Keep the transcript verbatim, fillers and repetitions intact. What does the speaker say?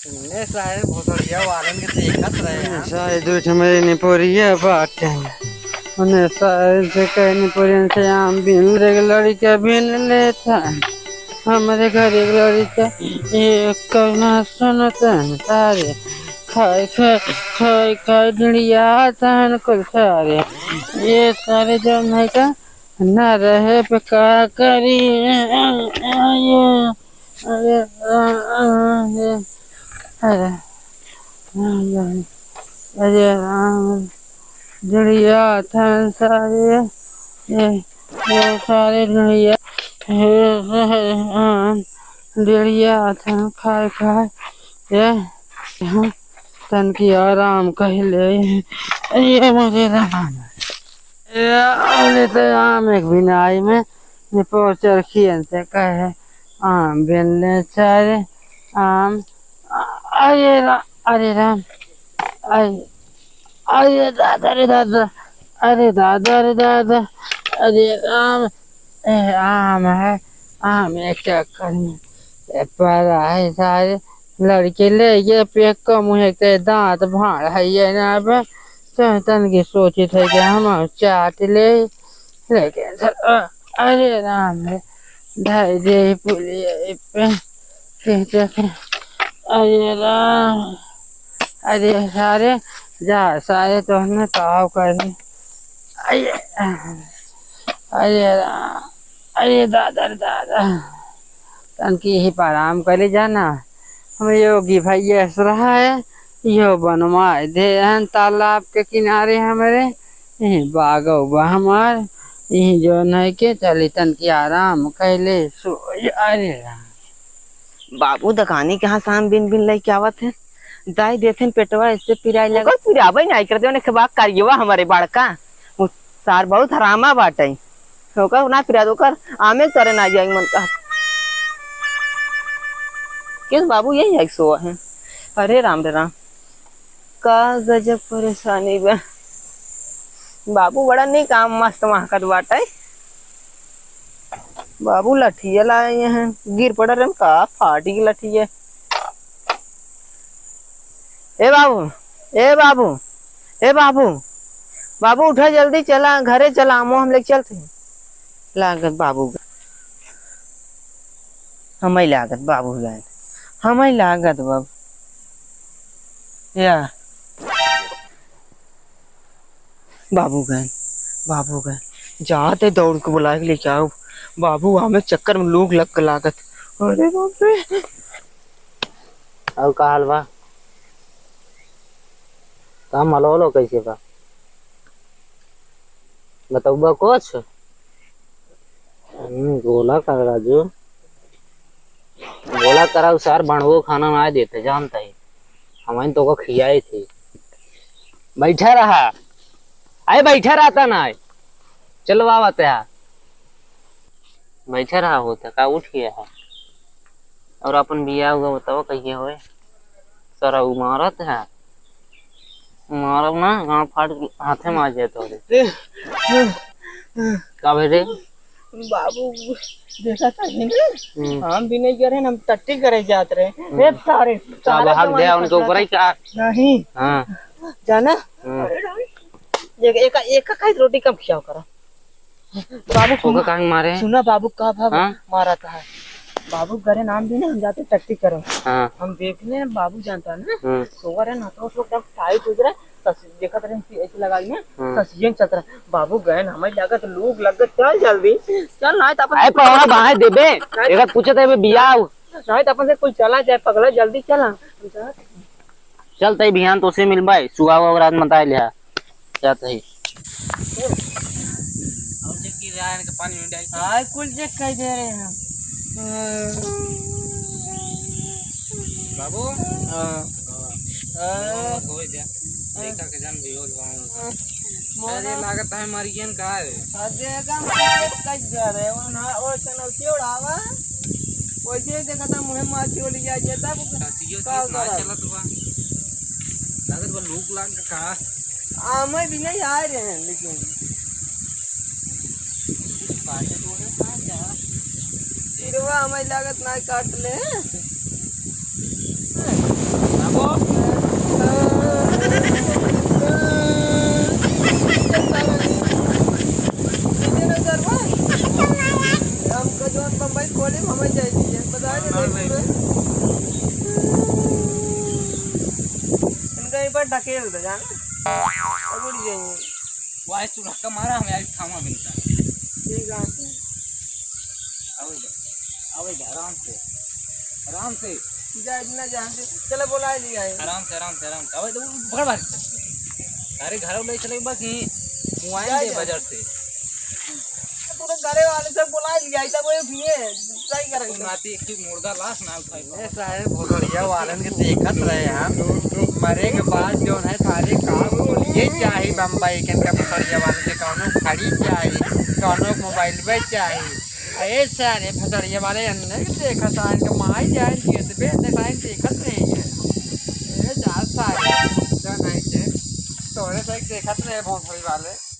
ने सारे भोसड़िया वालन के देखत रहे हैं। सारे दो ठो मेरे निपोरिया बाटे। उन्हें सारे से कहे निपोरियन से आम बीन ले, लड़िका बीन लेता। हमरे घर एक लड़िका, ये करना सुनता है सारे। खाए, खाए, खाए, खाए, ढिंडिया तहन कुल सारे। ये सारे जो नहीं का, ना रहे पे का करी। ये अरे, आ, आ, ये, अरे, आ, अरे राम, ढिंडिया थन सारे, ये, ये सारे ढिंडिया, हे, हे, हाँ, ढिंडिया थन खाए, खाए, ये, हाँ, तन की आराम कह ले, ये मेरे राम। ए, अरे तो आम एक बिनाई में, ने पहुँचल खियन से कहे, आम बिन ले चारे, आम, अरे रा-, अरे राम, अरे, अरे दादा रे दादा, अरे दादा रे दादा, अरे राम, ए, आम है, आम एक चक्कर में, ए, पड़ा है सारे, लड़के ले ये पे कम है, ते दांत भाड़ है ये ना बे, तन, तन की सोचित है कि हम चाट ले, लेकिन सर, अ-, अरे राम रे, धर दे पुलिया पे, के, के, के, अरे राम, अरे सारे, जा सारे तो हमने ताव कर दी। अरे, अरे राम, अरे दादा रे दादा, तन की ही आराम करे जाना। हम योगी भैया से रहा है, यो बनवाए दे हन तालाब के किनारे हमरे, यहीं बागो बा हमार, यहीं जो नहीं के चली तन की आराम कैले सो। अरे राम। बाबू दकानी के यहाँ से आम बिन बिन लेके आवत है, दाई देथिन पेटवा ऐसे पिराए लगा। ओकर पिराबे नहीं करते, उन्हें खेबा करियवा हमारे बड़का, वो सार बहुत हरामा बाटे। ओकर ना पिरात, ओकर आमे तरे ना जाई मन का। किस बाबू यही है सोवा है? अरे राम रे राम, का गजब परेशानी बा। बाबू बड़ा नीक आम मस्त महकत बाटे। बाबू लठिया लाए हैं, गिर पड़ा रहन का फाटी की लठिया। ए बाबू, ए बाबू, ए बाबू, बाबू उठा जल्दी चला, घरे चला, आमो हम लेके चलते हैं। लागत बाबू ग-, हमई लागत बाबू गए, हमई लागत बाबू। या। बाबू गए, बाबू गए, जाते दौड़ के बुला के लेके आओ। बाबू हमें चक्कर में लूक लग के लागत। अरे बाप रे। और का हाल बा? का मलौलो कैसे बा? बतौबा कुछ? हम्म, बोला कर राजू। बोला करा, उ सार बणवो खाना ना देते, जानता ही। हमन तो को खियाई थी। बैठा रहा। आए, बैठा रहता ना है। चलवावत है। बैठा रहा होता, का उठ गया है? और अपन बिया हुआ बताओ, कहिए होए? सारा उ मारत है। मारब ना, गांड फाड़ के हाथे में आ जाए तोरे। का भे रे? बाबू, देखा था ही ना? हम्म। हम भी नहीं गए रहे, हम टट्टी करे जात रहे। हम्म। ए सारे, का सारे भाग जवान गया उनके ऊपर ही का? नहीं। हाँ। जाना? हम्म। अरे राम, एक, एक, एक का खाई रोटी कम खियाओ करा। बाबू ओका सुना, काहे मारे? सुना बाबू का भाव हाँ? मारा था। बाबू घरे नाम भी नहीं, हम जाते टट्टी करो। हाँ। हम देख ले, बाबू जानता ना, हम्म। सोवर है ना, तो उसको एकदम टाइट हो रहा, सस-, देखत रहे कि ऐसे लगाई ना, हम्म। ससियन चत रहा। बाबू गए ना, हमें लागत लूक लग गए, चल जल्दी, चल ना, तो अपन आए पौड़ा बाहें देबे, ना, एक पूछे थे बियाह। ना, तो अपन से कोई चला जाए, पगला, जल्दी चला। हम जात चल तई बिहान तोसे मिलबाई, सुहाग वगैरह मताए लिहा। जात ही। और चेक की रहा है इनके पानी में डाल के। हाँ, कुल चेक कर दे रहे हैं। बाबू। हाँ। हाँ। धोए दे। देखा के जान भी हो जाऊँ। अरे, लागत है मरियन का है। हाँ, देखा, हम चेक कर जा रहे हैं। वो ना, वो चैनल से उड़ावा। वैसे ही देखा था, मुँह मार चोली जाए, ये तब का करा? चलत बा। लागत बा लूक लाग का। आमे भी नहीं आ रहे हैं, लेकिन काटे तो है, कहाँ जा? सिरवा हमें लागत ना काट ले। धकेल दे जाना, अब उड़ जाइए। वाह, तू धक्का मारा, हमें आज खावा मिलता। ठीक है। आवे दे, आवे दे, आराम से, आराम से। जा, इतना जान से, चलो, बोला लिया है। आराम से, आराम से, आराम से। आवे दे, वो पकड़ बाहर। सारे घर ले चले बा कि मुआइन जा, दे जा। बाजार से। पूरे घरे वाले सब बोला लिया है, सब वही पिए, ट्राई करेंगे। नाती एक ही मुर्दा लाश ना उठाई। ए सारे भोसड़िया वालन के देखत रहे हम, मरे के बाद जौन है सारे काम खोलिए चाही बम्बई के, इनका भोसड़िया वालन के कौनो घड़ी चाही, कौनो मोबाइल चाही। ए सारे भोसड़िया वाले अन्ने के देखत आ, इनका माई जाए जिए से बे, इनका सारे देखत रहे हैं। ए जा सारे, जा नहीं से, तोरे से देखत रहे भोसड़ी वाले।